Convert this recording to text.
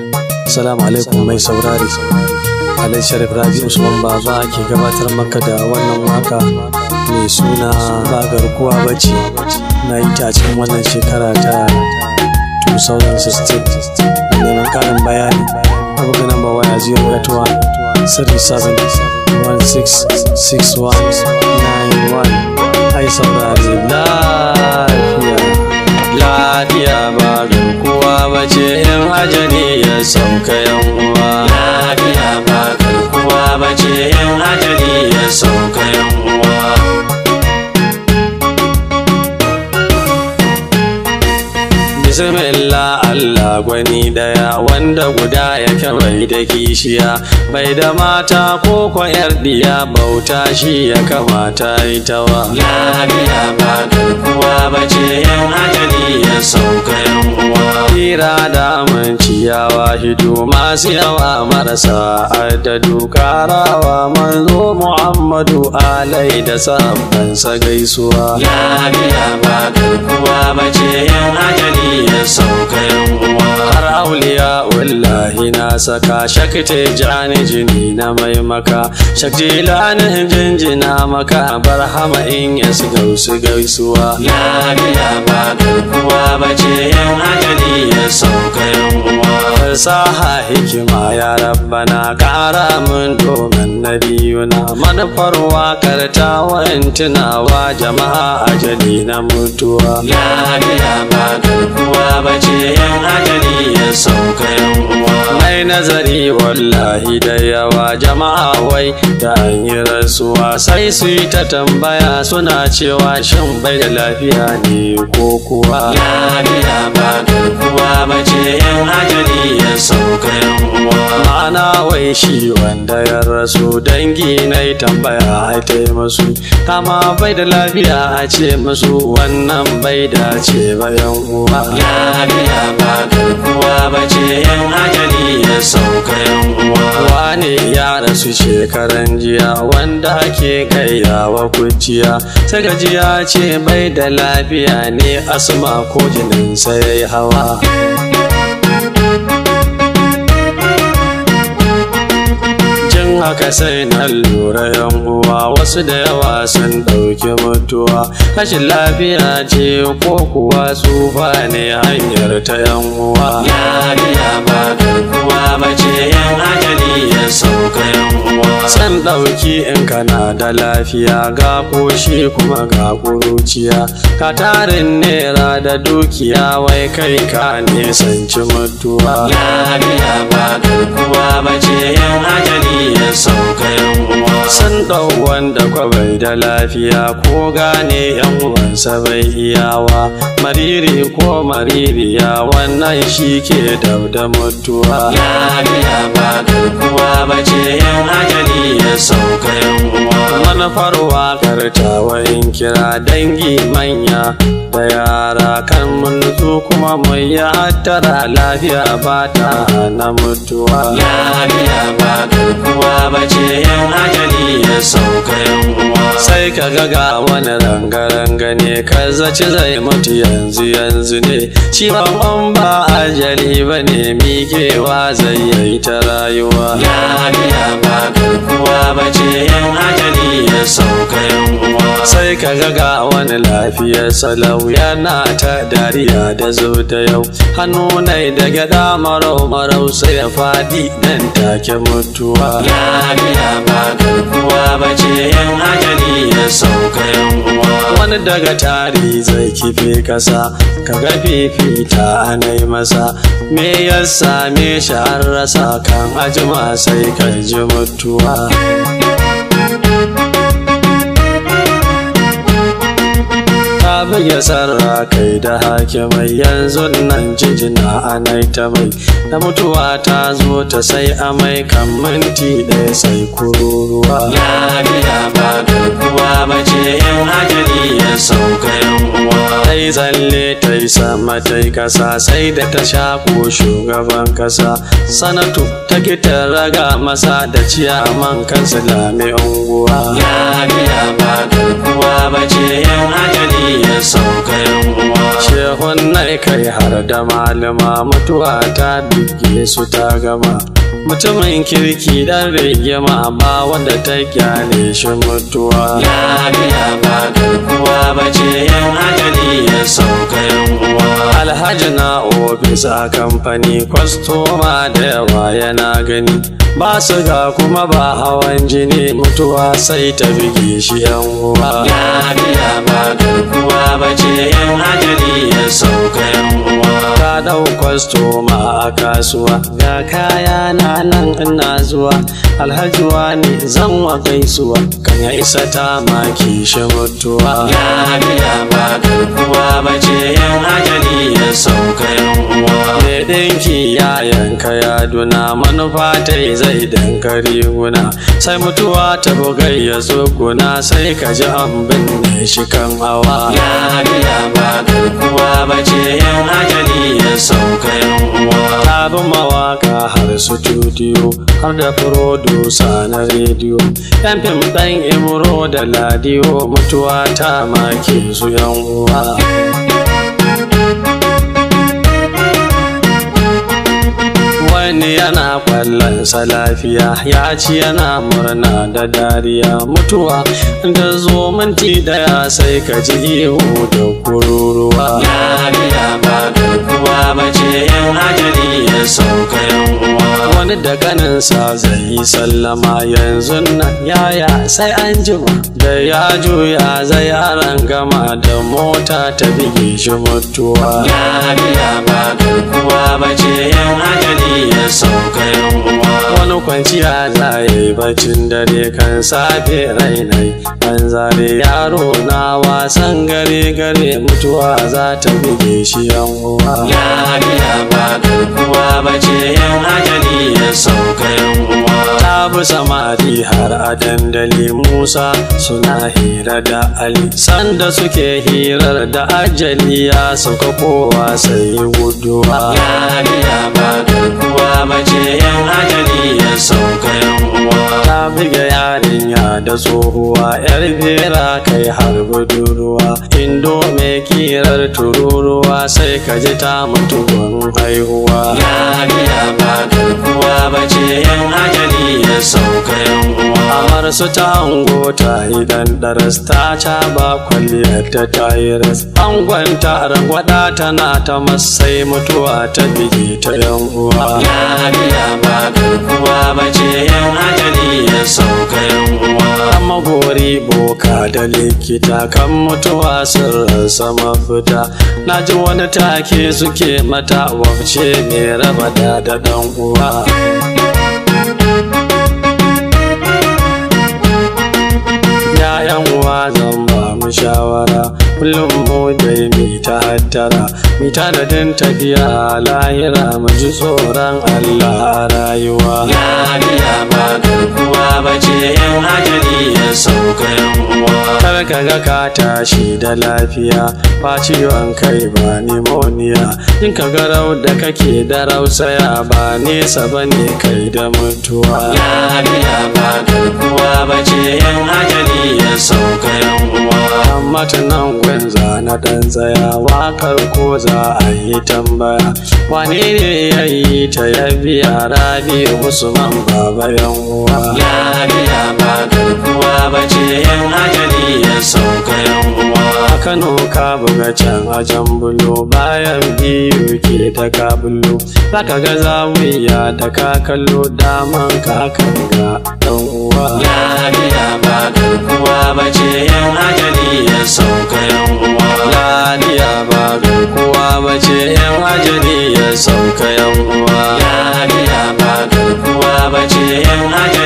Assalamu alaikum mai saurari. Alhaji Sharif Rabi Usman Baba ke gabatar maka da wannan waka mai suna Ba Garkuwa Bace. Na yi ta a cikin wannan shekara ta 2016. Neman ƙarin bayani, a buga namba waya 081 37 16 61 91. Ai saurari lafiya. Lafiya ba garkuwa bace in ajali ya sauka yan uwa. Lafiya ba garkuwa bace in ajali ya sauka yan uwa. Bismillah Allah gwani daya wanda guda yake bai da kishiya, bai da mata ko kwayar diya, bauta shi ya kamata itawa. Lafiya ba garkuwa bace in ajali ya sauka yan uwa. Kira da aminciya wahidu masu yawa marasa adadu, karawa manzo Muhammadu alai da sahabbansa gaisuwa. Lafiya ba garkuwa bace in ajali ya sauka yan uwa. Har auliya wallahi na saka shakte jani jini na mai maka, shakti lani jinjina maka, barhama in ya su gausu gaisuwa. Lafiya ba garkuwa bace in ajali ya sauka yan uwa. Fasaha hikima ya rabbana kara mun domin nabiyuna, manufar wakar ta tunawa jama'a ajali na mutuwa. Lafiya ba garkuwa bace in ajali ya sauka yan uwa. Mai nazari wallahi da yawa jama'a wai da an yi rasuwa sai su yi ta tambaya suna cewa shin bai da lafiya ne ko kuwa. Lafiya ba garkuwa bace in ajali ya sauka yan uwa. Ma'ana wai shi wanda ya rasu dangi na yi tambaya a ta yi masu, kama bai da lafiya a ce masu wannan bai dace ba yan uwa. Lafiya ba garkuwa bace in ajali ya sauka yan uwa. Wane ya rasu shekaran jiya wanda ake gayyawa kuciya, sai gajiya ce bai da lafiya ne asma ko jinin sai yayi hawa. Haka sai na lura yan uwa wasu da yawa sun ɗauki mutuwa, rashin lafiya ce ko kuwa tsufa ne hanyar ta yan uwa. Lafiya ba garkuwa bace in ajali ya sauka yan uwa. San ɗauki in kana da lafiya ga koshi kuma ga kuruciya, ka tarin nera da dukiya wai kai ka nisanci mutuwa. Lafiya ba garkuwa bace in ajali ya sauka yan uwa. San ɗau wanda kwa bai da lafiya ko gane yan uwansa bai iyawa, mariri ko maririya wannan shi ke dab da mutuwa. Lafiya ba garkuwa bace in ajali ya sauka yan uwa. Manufar waƙar tawa in kira dangi manya da yara kan mun nutsu kuma mun yi hattara, lafiya ba ta hana mutuwa. Lafiya ba garkuwa bace in ajali ya sauka yan uwa. Sai ka ga wani rangaranga ne ka zaci zai mutu yanzu yanzu ne, ciwon ba ajali ba ne miƙewa zai yi ta rayuwa. Lafiya ba garkuwa bace in ajali ya sauka yan uwa. Sai ka ga wani lafiyar salau yana ta dariya da zo da yau, hannu nai da gyada marau marau sai ya faɗi nan take mutuwa. Lafiya ba garkuwa bace in ajali ya sauka yan uwa. Wani daga tari zai kife kasa, kaga fifita anai masa, me ya same shi an rasa, kan ajima sai ka ji mutuwa. Ka buge sarra kai da hakimai yanzu nan jinjina anai ta mai, da mutuwa ta zo ta sai amai kan minti ɗaya sai kururuwa. Lafiya ba garkuwa bace in ajali ya sauka yan uwa. Tai tsalle tai sama tai kasa sai da ta shako shugaban kasa, sanatu ta ta raga masa da ciyaman kansila mai unguwa. Lafiya ba garkuwa bace in ajali ya sauka yan uwa. Shehun nai kai har da malama mutuwa ta bige su ta gama. Mutumin kirki dan rigima ba wanda ta kyale shi mutuwa. Lafiya ba garkuwa ba ce yan ajali ya sauka yan uwa. Alhaji na ofis a kamfani kwastoma da yawa yana gani. Ba su ga kuma ba hawan jini mutuwa sai ta bige shi yan uwa. Lafiya ba garkuwa ba ce yan ajali ya sauka yan uwa. Ka dau kwastoma a kasuwa ga kaya na nan ina zuwa. Alhaji wani zan wa gaisuwa kan ya isa ta maki shi mutuwa. Lafiya ba garkuwa ba ce yan ajali ya sauka yan uwa. Mai ɗinki ya yanka yaduna manufa ta zai danka riguna. Sai mutuwa ta bugai ya tsuguna sai ka ji an binne shi kan hawa. Lafiya ba garkuwa ba ce yan ajali ya sauka yan uwa. Ta bi mawaka har studio har da furodusa na rediyo. Yan fim ɗan Ibro da Ladiyo mutuwa ta make su yan uwa. Wani yana kwallonsa lafiya ya ci yana murna da dariya. Mutuwa da zo minti daya sai ka ji ihu da kururuwa. Lafiya ba garkuwa ba ce yan ajali ya sauka yan uwa. Wani da ganinsa zai yi sallama yanzu nan yaya sai an jima. Da ya juya zai arangama da mota ta bige shi mutuwa. Lafiya ba garkuwa ba ce yan ajali ya sauka yan uwa. Wani kwanciya za yi bacin dare kan safe rainai an zare yaro na wasan gare gare mutuwa za ta bige shi yan uwa. Lafiya ba garkuwa ba ce yan ajali ya sauka yan uwa. Ta bi samari har a dandali Musa suna hira da Ali. Sanda suke hirar da ajali ya sauka kowa sai guduwa. Lafiya ba garkuwa ba ce yan ajali ya sauka yan uwa. Ta buga yarinya da tsohuwa yar bera kai har budurwa. Indo mai kirar tururuwa sai ka ji ta mutu gun haihuwa. Lafiya ba garkuwa ba ce yan ajali ya sauka yan uwa. Amar su ta ango ta yi dandaras ta caba kwalliyar ta tayi ras. Angon ta rangwada tana ta masai mutuwa ta bige ta yan uwa. Lafiya ba garkuwa ba ce yan ajali ya sauka yan uwa. Magori boka da likita kan mutuwa sun rasa mafita. Na ji wani take suke mata wabce mai raba da dan uwa. Ya'yan uwa zan ba mu shawara kullum mu dai mi ta hattara mi tanadin tafiya lahira mu ji tsoron Allah a rayuwa. Lafiya ba garkuwa ba ce yan ajali ya sauka yan uwa. Kar ka ga ka tashi da lafiya ba ciwon kai ba pneumonia. In ka ga rau da kake da rausaya ba nesa ba ne kai da mutuwa. Lafiya ba garkuwa ba ce yan ajali ya sauka yan uwa. Amma tunan gwanza na dan tsaya wakar ko za a yi tambaya. Wane ne ya yi ta ya biya Rabi Usman baba yan uwa. Lafiya ba garkuwa ba ce yan ajali ya sauka yan uwa. A Kano ka buga can a Jambulo bayan biyu ke ta kabulo. Zaka ga zawiya da ka kallo daman ka kan ga dan uwa. Lafiya ba garkuwa ba ce yan ajali ya sauka yan uwa. Lafiya ba garkuwa ba ce yan ajali ya sauka yan uwa. Lafiya ba garkuwa ba ce yan ajali